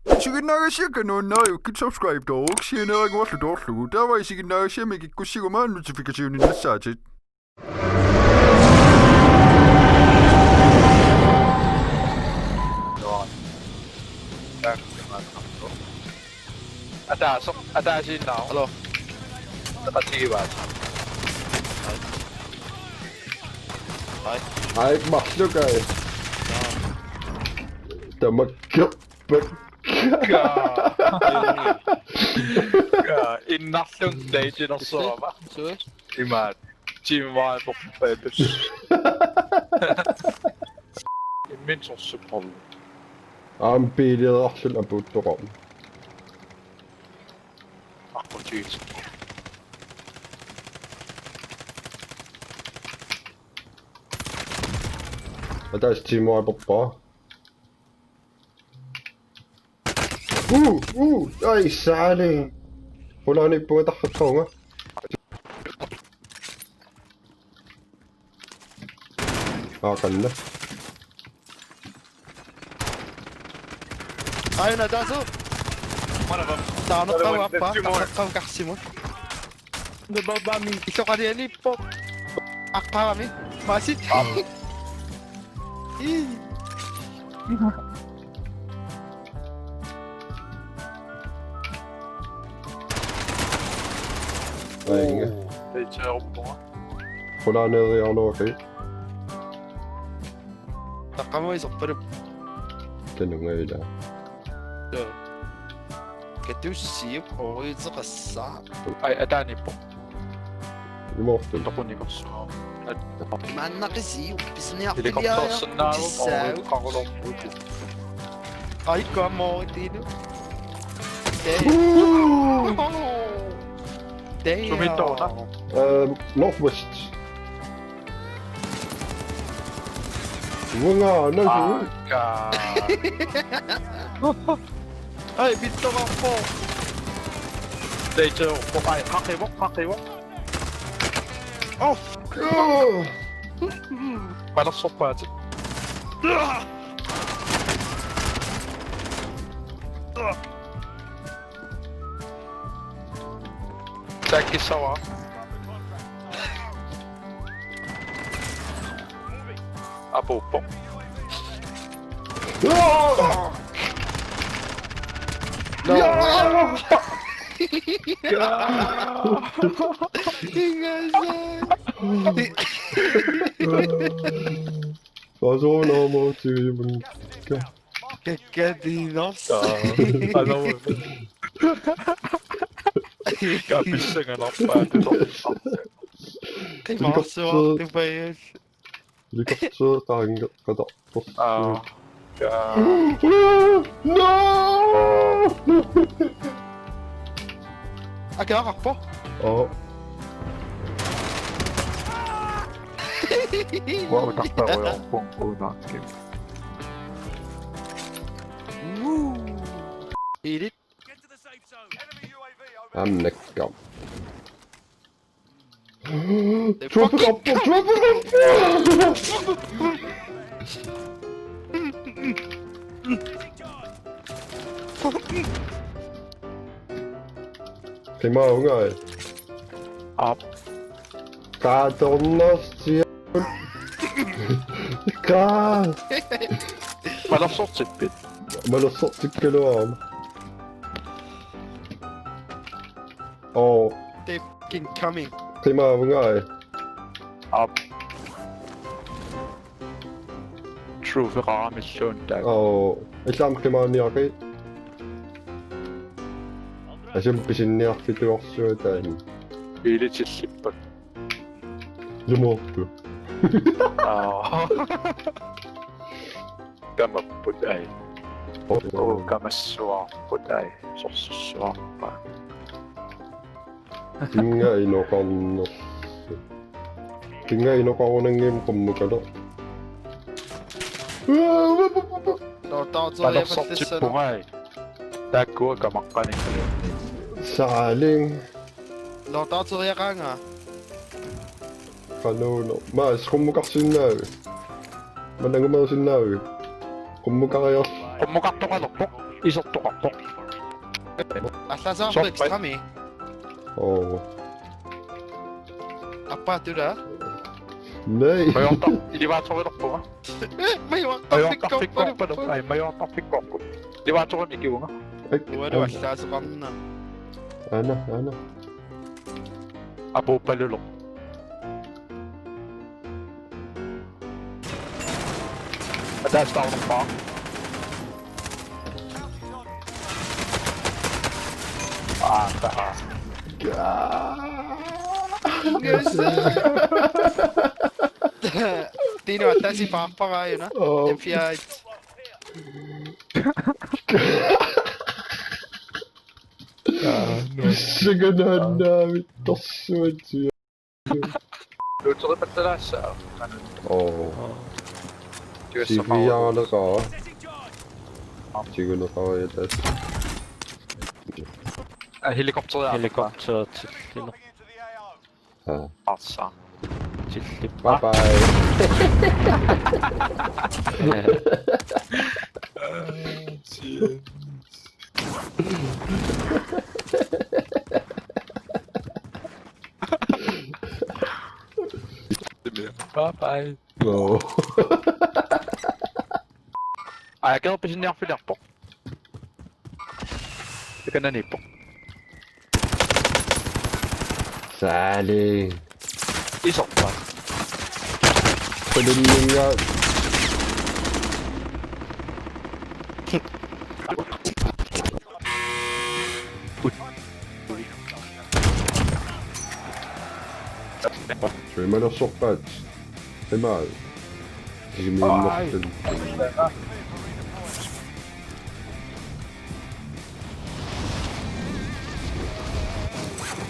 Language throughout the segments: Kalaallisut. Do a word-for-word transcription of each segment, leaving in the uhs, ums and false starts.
Isiginnaagassiakka nuannariukkit subscribe-tooruk sianeeraguarlu toorlugu. Taava isiginnaagassiami kikkussiguma notification-innassaatit. Ataaseq, ataasiinnaq. Hallo. Peqatigivaat. Ai. Ai, marlukai. Tamakkerpakka. Ka. Ka. Innarlunga datilersorama. Suus. Imaat. Tiimaarporpaatus. Imminut sorsuppara. Aamma biileerluni apuuttoqarmat. Aqqutigisoq. Ataaseq tiimaarporpaa. Uu, uu, ai, saali. Pulaani punga tarraqarunga. Aa, qanna. Ai, una taasu. One of them. Taanna. Another one. Qavappa, there's two more. Qavappa karsimut. Illoqalianiippoq. Aqqarami. Maasi. Ii. Ai, inga. Teichaaruppunga. Qulaaneeriarluaqi. Taqqamui sorpalup. Kanunga ila. Joo. Katussiuk oruuteqassaaq. Ai, ataaniippoq. Imaattoq. Toqunikuusoq. At- Maannaqisiuk pisiniarfiliaria. Helikoptersinnaavugut oruuteqarulorpugut. Ai, kuamooritiilu. Damn. Uu! Damn. Sumiittoq una? Um, northwest. Uanga, no, aa, kaa. Ai, pittoqarpoq. Teichaarpoq, ai, qaqivoq, qaqivoq. Oh! Kaa. Malersorpaatit. Takkissavara. Apuuppoq. No. Ingasaat. Tasooruna aamma utsiviumun. Kakkaatiinnarsi. Aa, aluu. Kapissanganarpaat. Qimarsuartupajaas. Helikopter qaangeqqatarpoq. Aa. Kaa. No! Akeqarpoq. Oo. Wow, taktarujoorpunga unaakkim. Woo. Ilit. Aamma nakka. Tropical, tropical. Qimaavunga. Aap. Qaatornarsia. Kaa. Malersortippit? Malersortikkaluarama. Oo. They fucking coming. Qimaavunga. Aap. True, feqaramilluun taak. Oo. Ilaa qimaaniaqi. Asam pisinniarfituarsuaq taanna. Ilitillippat. Lumoorpu. Aa. Kamapput ai. Oo. Oo, kamassuarput ai. Sorsussuarpaa. Kinnga inoqarnersoq. Kinnga inoqarunanngimmat qummukala. Lortaateriaqallassaaq. Malersortippunga ai. Taakkua kamaqqanik. Saaling. Lortaateriaqaanga. Qanuuno. Maas, qummukarsinnaavi. Manangumerusinnaavi. Qummukariar. Qummukartoqalerpoq. Isertoqarpoq. Allaasarpa Sorpa. Ekstrami? Oo. Appaatula? Nej. Majuartar-, elevatorilerpunga. Majuartarfikkorpaluppoq. Majuartarfikkorpaluppoq. Ai, majuartarfikkorput. Elevatorimut ikivunga. Ak-, ualu an-, allaaseqarna. Aana, aana. Apuuppaluloq. Ataaseq taarnerpaaq. Aa, taha. Yes. Tino, ataaseq paarpara aajuna. Oh. M five. Aa, no. Pissanganaq naamik torsuatsiaq. Luuteripattalaassaaq. Oo. Aa. Tigassaqaruit. Siviaaleqaara. Tiguneqariataas. Aa, helikopteri. Helikopteri tillineq. Aa. Arsa. Tillippa. Bye bye. Bye bye. No. Aa, akeqarpit pisiniarfiliarpoq. Takanna niippoq. Sali. Iserpa. Pudunninga. Streamersorpaat. Imaa. Ai. Kisimiinnertun.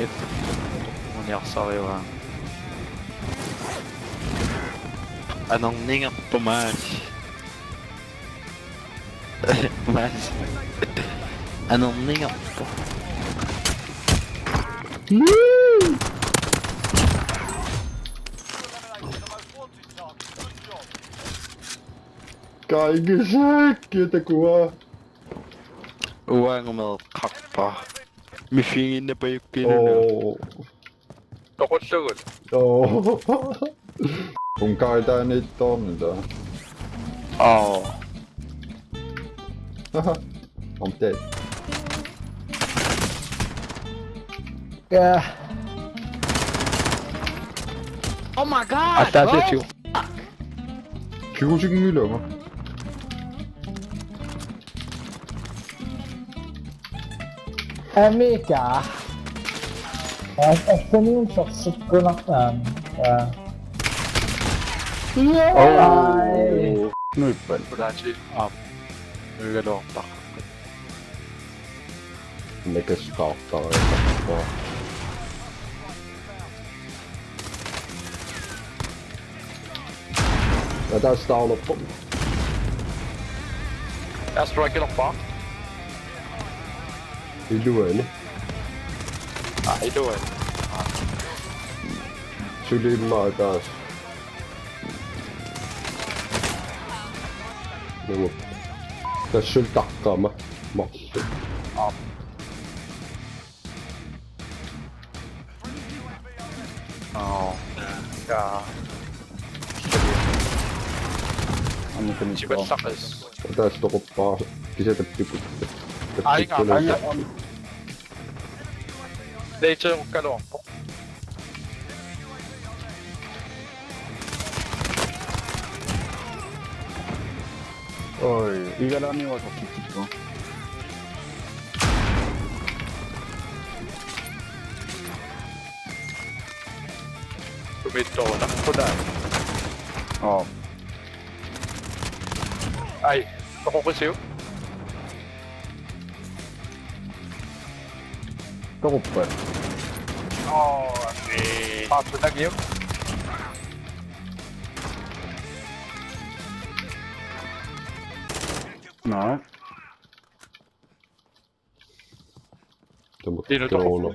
Ep. Uniarsariuaa. Anernigerpoq maas. Maas. Anernigerpoq. Kaikisik, kitakua. Uangumeeqqarpa. Miffiginnapajukkinnuna. Oo. Toqullugulu. Oo. Unkaitaaniittoornita. Oo. Haha. I'm dead. Yeah. Oh my god, bro! Ataaseq tiu. Fuck! Kigusinngilanga. Amiga. Aa, assanium sorsukkunartaan. Aa. Ai. Nuippat. Kulaati. Aap. Nuigaluarpara. Nakaskaartariaqarpoq. Ataaseq taarnerpoq. Airstrike-ilerpara. Iluani. Aa, iluani. Suli immaqa ataaseq. Nungup. Tassa suli taqqama. Marluk. Aap. Aa. Jaa. Aamma tunitsipallaqqis. Ataaseq toquppara. Kisianni tappikut. Aa, inga, tappikut. Aa, inga. Leiteerukkaluarpoq. Oi, igalaani uasortitsippu. Tumittoorunarput. Oo. Ai, toqoqisiuk. Toquppat. Oo, ni. Paatsunagiuk. Naa. Tama. Tino toqu.